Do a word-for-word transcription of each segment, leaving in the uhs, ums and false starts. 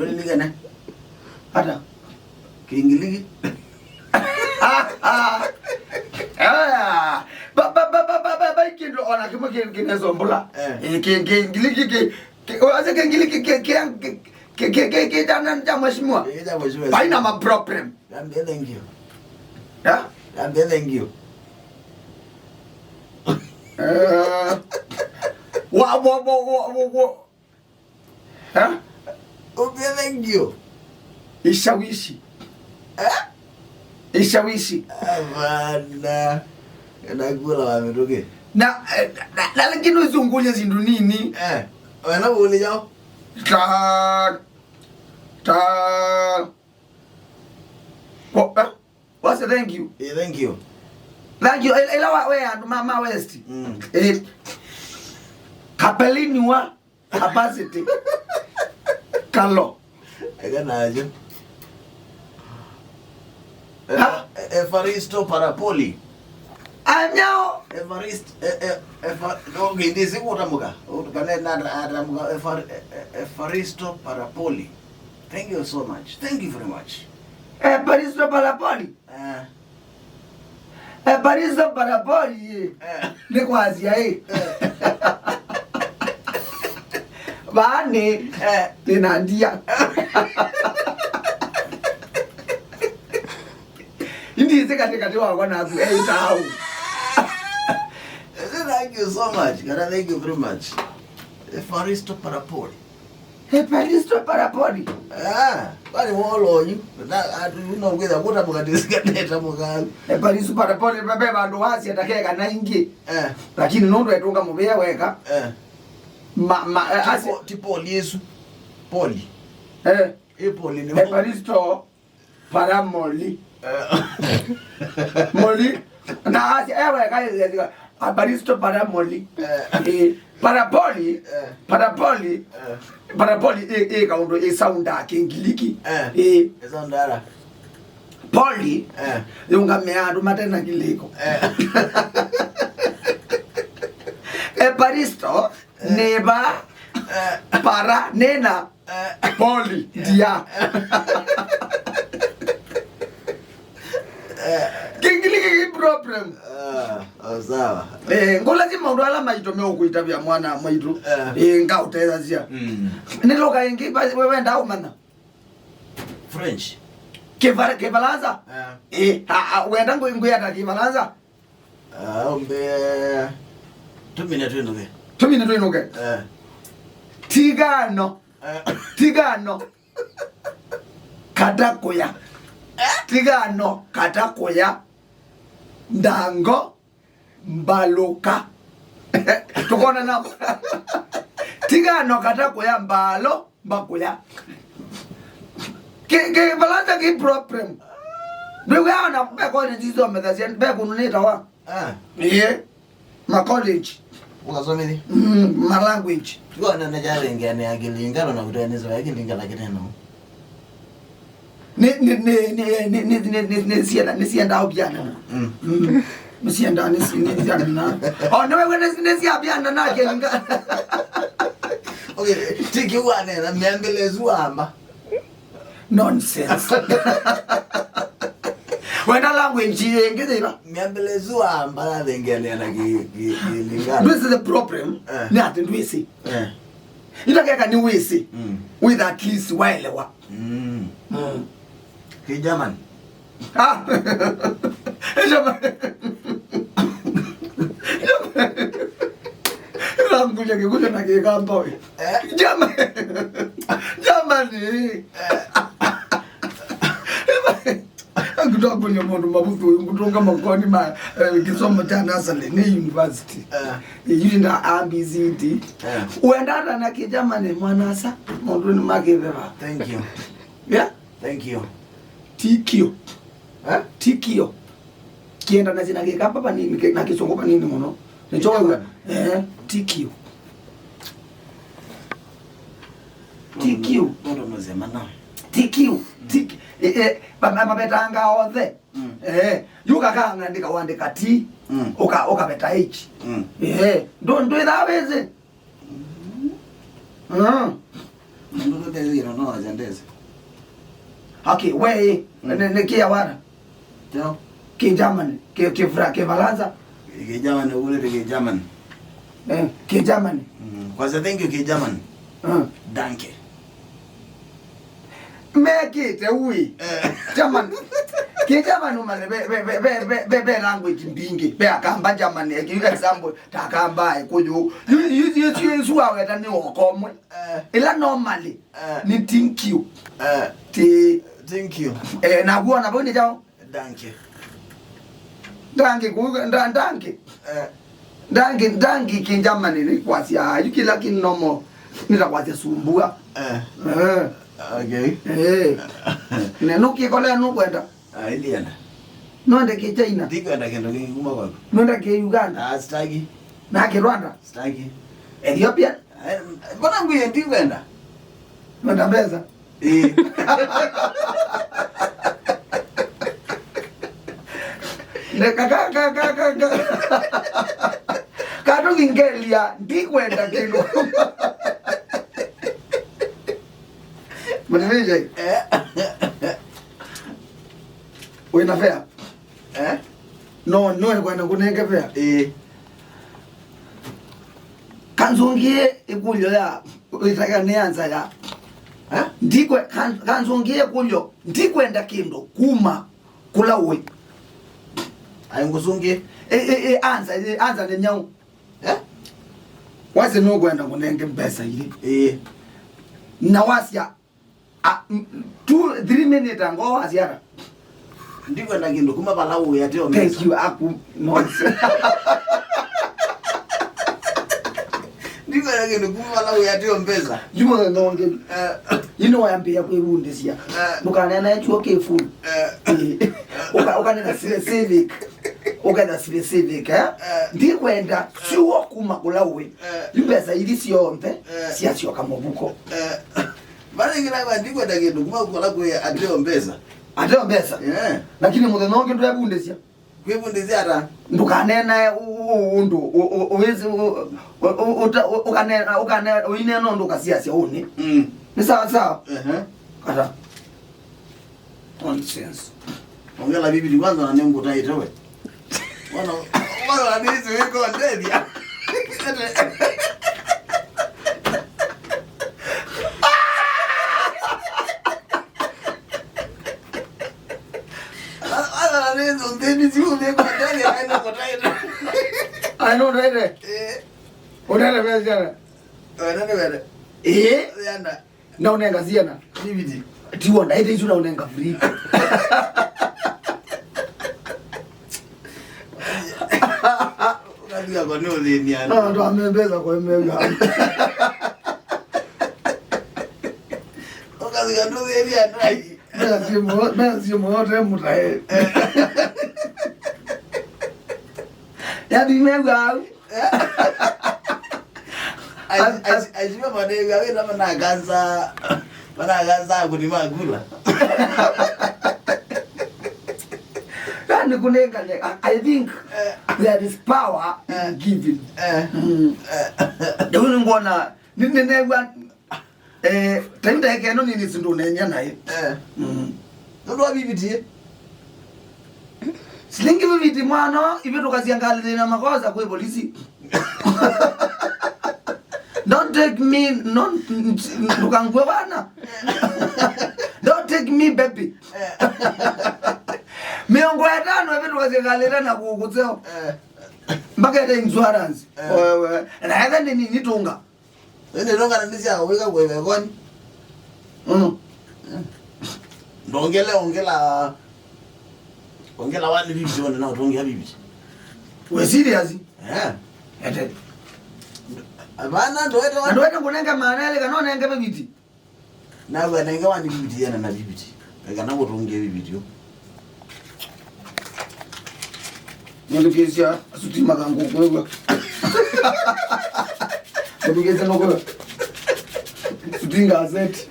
Ndũlilikane. Ata? Kĩngiliki. Ah, ba, ba, ba, ba, ba, ba, ba, kĩndũ ona kĩmwe kĩ-, kĩnesombũla. Eh. Eh, kĩ-, kĩngiliki kĩ-, kĩ-, wase kĩngiliki kĩ-, kĩ-, kĩ-, kĩ-, kĩ-, kĩ-, kĩ-, kya nani, kya mheshimiwa? Eh, kya mheshimiwa. Haina ma problem. Ambia thank you. Ha? Ambia thank you. Eh, wa, wa, wa. Ha? Ambia thank you. Ishawishi. Eh? Ishawishi. Hapana. Nakula wa mituki. Na, eh, na, na lakini usiungulie zindu nini. Eh. Wena buli yao. Ta, ta. Kwa, eh? Wase thank you. Eh, thank you. Thank you. Ila, ila wa, we andu ma, ma West. Mm. Eh. Kapelini wa capacity. Kalo. Eka najo. Ha? E-, Evaristo Parapoli. Anyao. Evarist, e, e, Eva-, okay, ndisi kutamuka. Utukane na, na, na, Evar-, e, e, Evaristo Parapoli. Thank you so much. Thank you very much. Evaristo Parapoli. Eh. Evaristo Parapoli. Eh. Nĩ kwasya ĩ. Eh. Vaa nĩ, eh, nĩ na ndia. Indisi katĩ katĩ wakwa naku, eh, ĩtaau. Thank you so much. Kana thank you very much. Evaristo Parapoli. Evaristo Parapoli. Ah, kwani wolo yu. Na, atu, no kwitha kuta mukatisikaneta mukalu. Evaristo Parapoli, bebe bandu wasia takeka na ingi. Eh. Lakini nundu etunga mubia weka. Eh. Ma, ma, eh, ti asi- po-, ti Poli Yesu. Poli. Eh. E Poli ni Evaristo. Paramoli. Eh. Moli. Na asi, ewe, kai, kai, kai, Evaristo Paramoli. Eh. Eh, Parapoli. Eh. Parapoli. Eh. Parapoli, eh, eh, kaundu, eh, sound ya Kĩngiliki. Eh. Eh. Sound ara. Poli. Eh. Yungamĩa andũ mate na kĩlĩko. Eh. Evaristo, eh, nĩ va, eh, para, nĩ na, eh, Poli, ndia. Kĩngiliki kĩ problem. Ah, oh, sawa. Eh, ngũlasya maũndũ ala maitũ meũkũitavya mwana mwaitũ. Eh. Eh, ngaũtethasya. Mm. Nĩloka ĩngĩ, we wendaa ũmanya? French. Kĩva-, Kĩvalanza? Eh. Eh, a, a, wenda ngũ-, ngwĩata Kĩvalanza? Ah, ũmbĩe tũmine twĩnũke. Tũmine twĩnũke? Eh. Tigano. Eh. Tigano. Kata kũya. Eh? Tigano kata kũya. Ndango mbalũka. Tũkonana. Tigano kata kũya mbalo. Mbakũya. Kĩ, Kĩvalanza kĩ problem. Ndwĩw'aa ona ve college isomethasya, ve kũndũ nĩtawa. Ah. Ĩĩ. Ma college. Ũkasomethya? Mm, ma language. Tuona na challenge ya Kĩlingala na kuteneza ya Kĩlingala kiteno. Nĩ, nĩ, nĩ, nĩ, nĩ, nĩ, nĩ, nĩ, nĩ sienda, nĩ sienda ũbyana. Mm. Mm. Nĩ sienda, nĩ si-, nĩ sienda na. O, nĩ wewe nĩ, nĩ sia byana na Kĩlingala. Okay, tiki wanena, mĩambĩle ĩsu wamba. Nonsense. Wenda language ĩngĩ thĩna. Mĩambĩle ĩsu wamba yathengeanĩa na Kĩ-, Kĩ-, Kĩlingala. This is the problem. Eh. Nĩ atĩ ndwĩsĩ. Eh. Ĩla keka nĩ wĩsĩ. Mm. With at least waelewa. Mm. Mm. Kĩ German. Ah. German. Ĩla ngũlya Kĩkũyũ na Kĩkamba we. Eh? German. German. Eh. Ngũtwa kũlya maũndũ mavũthũ, ngũtũnga makoni ma, eh, kĩsomo kya nasarĩ nĩ university. Eh. Yu nda A B C D. Eh. Wenda ata na Kĩgerman mwana asa, maũndũ nĩ makĩveva. Thank you. Yeah? Thank you. T Q. Eh? T Q. Kĩendanasya na Kĩkamba vanini, kĩ-, na Kĩsũngũ vanini mũno. Nĩkyo wĩw'a. Eh, T Q. T Q. Mũndũ mũzima na. T Q. T Q. Eh, eh, ma-, ma-, mavetanga othe. Mm. Eh, yu kakaandĩka, wandĩka T, mm, ũka-, ũkaveta H. Mm. Eh, ndũ-, ndwĩthaa wĩsĩ. Mm. Nũndũ ndũtethĩie, no, no, aja ndese. Okay, we, mm, nĩ, nĩ kĩ awara? Kyo. Kĩ Germany, kĩ, kĩ Fra-, kĩ Falansa. Kĩ Germany, ũgũlĩte kĩ Germany. Eh, kĩ Germany. Mm. Kwasya thank you kĩ Germany. Ah. Danke. Mekĩte ui. Eh. German. Kĩ German ũmanye ve, ve, ve language mbingĩ. Ve Akamba German, eh, kĩ example, ta Akamba, Ekũyũ. Yu, yu, yu, yu, yu waweta nĩ okomwe. Eh. Ĩla normally, eh, nĩ thank you. Eh. Ti. Thank you. Eh, na kuona vau nĩ chao. Danke. Danke, kuuga, nda-, danke. Eh. Danke, danke kĩ Germany nĩ kwasya, yu kĩla kĩ normal, nĩ ta kwasya sumbua. Eh. Eh. Okay. Eh. Ne nũkĩkolea nũkwenda? Ah, ndienda. Nũenda kĩ China? Ndikwenda kĩndũ kĩngĩ kuma kwaku. Nũenda kĩ Uganda? Ah, sitaki. Na kĩ Rwanda? Sitaki. Ethiopia? Eh, mbona ngwĩe ndikwenda? Nũenda mbesa? Ĩĩ. Ndeka, ka, ka, ka, ka, ka. Katũkĩngelya, ndikwenda kĩndũ. Mũnĩnĩnjai. Eh. Wĩna fare? Eh? No, no, kwenda kũnenge fare? Ĩĩ. Kanzũngĩe ĩkũlyo ya, wĩtaga nĩ anza ya. Eh? Ndikwe-, kan-, kanzũngĩe ĩkũlyo, ndikwenda kĩndũ kuma kũla ũĩ. Ai, ngũsũngĩe. Ĩ, ĩ, ĩ, anza, ĩ, anza nĩ nyau. Eh? Wasya nũkwenda kũnenge mbesa ilĩ. Ĩĩ. Na wasya, a, m-, two, three minutes ago wasya ata? Ndikwenda kĩndũ kuma vala ũĩ ateo mbesa. Thank you, aku, nonsense. Ndikwenda kĩndũ kuma vala ũĩ ateo mbesa. Yu mũthenya ũngĩ. Eh. Yu nĩwayambĩĩa kwĩvundĩsya. Eh. Ndũkaneena chuo kĩ full. Eh. Ĩĩ. Ũka-, ũkanena specific. Ũkenda specific, eh? Eh. Ndikwenda syuo kuma kũla ũĩ. Eh. Yu mbesa ithi syonthe, eh, syasyoka mũvuko. Eh. Vala ĩngĩ nakwa ndikwenda kĩndũ kuma kũla kũĩ ateo mbesa. Ateo mbesa? Eh. Lakini mũthenya ũngĩ ndwevundĩsya. Kwĩvundĩsya ata? Ndũkanenae ũ-, ũ-, ũ-, ũndũ, ũ-, ũ-, ũwĩsĩ, ũ-, ũ-, ũ-, ũta-, ũ-, ũkanena, ũkane-, ũineena ũndũ ũkasiasya ũnĩ. Mm. Nĩ sawa sawa? Ehe. Kata. Nonsense. Ongela Biblia kwanza na nĩngũtaĩte we. Wana, wana nĩsĩ wĩko ndethia. Wana nĩsĩ ũnthĩni si wĩko ndethia, aina kũtaĩte. Aina ũtaĩte? Eh. Ũtaĩte mesiana? Wena nĩ wene. Eh? Yana. Na ũnenga syana. Bibidi. Tiwona, ĩte isu na ũnenga free. Ũkathika kwa nĩ ũthĩnia. Na andũ amembeza kwa mega. Ũkathika ndũthĩnia ndai. Mea simu, mea simu yote mũtae. Yaani mega au. Aishiwa manew'a wĩna manakanza, manakanza kũnima kula. Yani kunengane, I, I think, eh, there is power, eh, in giving. Eh. Mm. Eh. Ndio ngona, nĩ, nĩ, nĩ, Eh, ta yu ndaeka ĩno nini sindũneeny'a naĩ. Eh. Mm. Nũndũ wa vivitie. Silingi viviti mwana, ivĩtũkasya ngalĩ na makosa kwĩ polisi. Don't take me, non, ndũkangue wana. Don't take me, baby. Eh. Mĩongo ĩtano ivĩtũkasya ngalĩ na kũkũseo. Eh. Mpaka ĩte insurance. Eh. Wewe. Na etha nĩ nini tunga. Ĩndĩ ndongana nĩ sya wĩka kũĩvekoni. Mm. Ndongele, ongela, ongela one fifty one na ũtũngĩa fifty. We serious? Eh. Ete. Abana ndoete na one. Ndoete kunenge maana ile kana nenge fifty. Na we nenge one fifty yana na fifty. Kana ũtũngĩa fifty. Nĩthukĩĩsya suti mathangũ kwĩw'a. Nĩthukĩĩsya nũkwĩw'a. Suti ngazeti.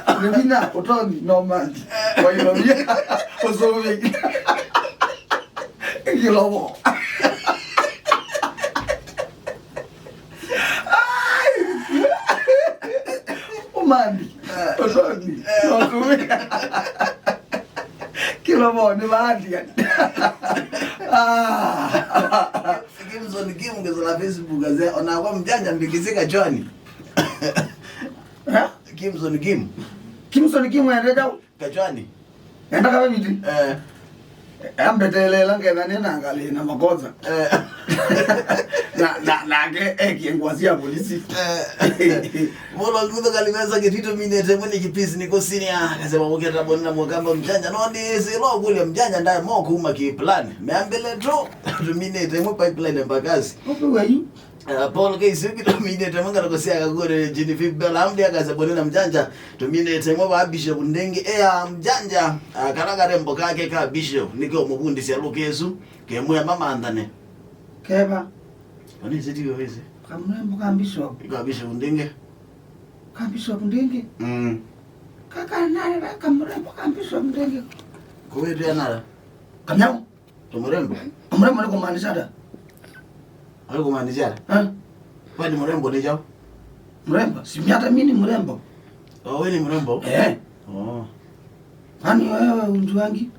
Nĩ vinya, ũtonyi, no manji. Wailovia, ũsũvĩ. Kĩlovo. Mandi. Eh. Osoni. Eh. Osoni. Kila moni mandi. Ah. Kimson Kim ngezela Facebook aze, ona kwa mjanja mbikisika chwani. Eh? Kimson Kim. Kimson Kim ende jau. Kachwani. Enda kave viti. Eh. Ambetelela ngetha nĩ na ngalĩ na makosa. Eh. Na, na, nake ekie ngwa sya polisi. Eh. Molo ngutho kalimeza kitito minete mwene kipisi niko senior. Kasema muketa boni na mukamba mjanja. No ni silo kule mjanja ndaye mo kuma ki plan. Meambele tu. Tuminete mwe pipeline mbakasi. Ope wayu. Eh, Paul Keisi ũkĩ tũminĩte mwe ngalĩko sya Kagũre, Jean Philip Bella, amdi akaza bone na mjanja, tũminĩte mwe wa Bishop Ndenge, eh, ah, mjanja, ah, kala karembo kake ka Bishop, nĩke ũmũvundĩsya lũka ĩsu, kemwe mamanthane. Keva. Onĩ ĩsĩ tiwe wĩsĩ. Kamrembo ka Bishop. Ka Bishop Ndenge. Ka Bishop Ndenge. Mm. Kaka nale kamrembo ka Bishop Ndenge. Kũwĩtwĩa nala. Kamyau. Tũmũrembo? Mrembo nĩ kũmaanisha ata? Nĩ kũmaanisha ata? Eh? Kwani mrembo nĩ kyaũ? Mrembo? Si mi hata mi ni mrembo. Oh, wewe ni mrembo? Eh. Oh. Kwani wewe unjuangi?